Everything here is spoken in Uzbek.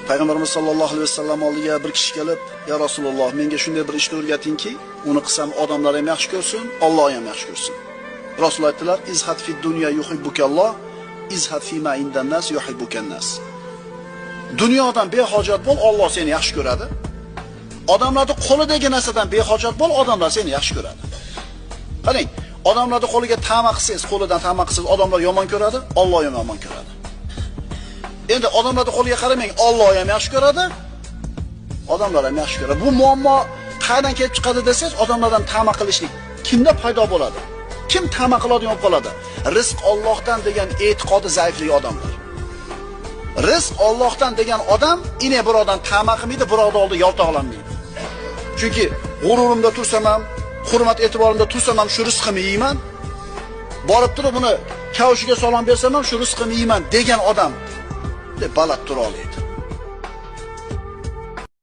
Payg'ambarimiz sollallohu alayhi vasallam oldiga bir kishi kelib, "Ya Rasululloh, menga shunday bir ishni o'rgatingki, uni qilsam odamlar ham yaxshi ko'rsin, Alloh ham yaxshi ko'rsin." Rasululloh aytdilar: "Izhad fid dunya yuhibbukalloh, izhad fima indan nas yuhibbukan nas." Dunyodan behojat bo'l, Alloh seni yaxshi ko'radi. Odamlarning qo'lidagi narsadan behojat bo'l, odamlar seni yaxshi ko'radi. Qarang, odamlarning qo'liga tama qilsangiz, qo'lidan tama qilsangiz, odamlar yomon ko'radi, Alloh ham yomon ko'radi. Endi odamlarning qo'liga qaramang, Alloh ham yaxshi ko'radi, odamlar ham yaxshi ko'radi. Bu muammo qayerdan kelib chiqadi desangiz, odamlardan tama qilishlik kimda paydo bo'ladi? Kim tama qiladigan bo'lib qoladi? Rizq Allohdan degan e'tiqodi zaifli odamlar. Rizq Allohdan degan odam ine birovdan tama qilmaydi, birovning oldida yaltoqlanmaydi. Chunki g'ururimda tursam ham, hurmat e'tiborimda tursam ham shu rizqimni yeyman. Borib turib buni kavshiga salom bersam ham shu rizqimni yeyman degan odam deb baland tura oladi.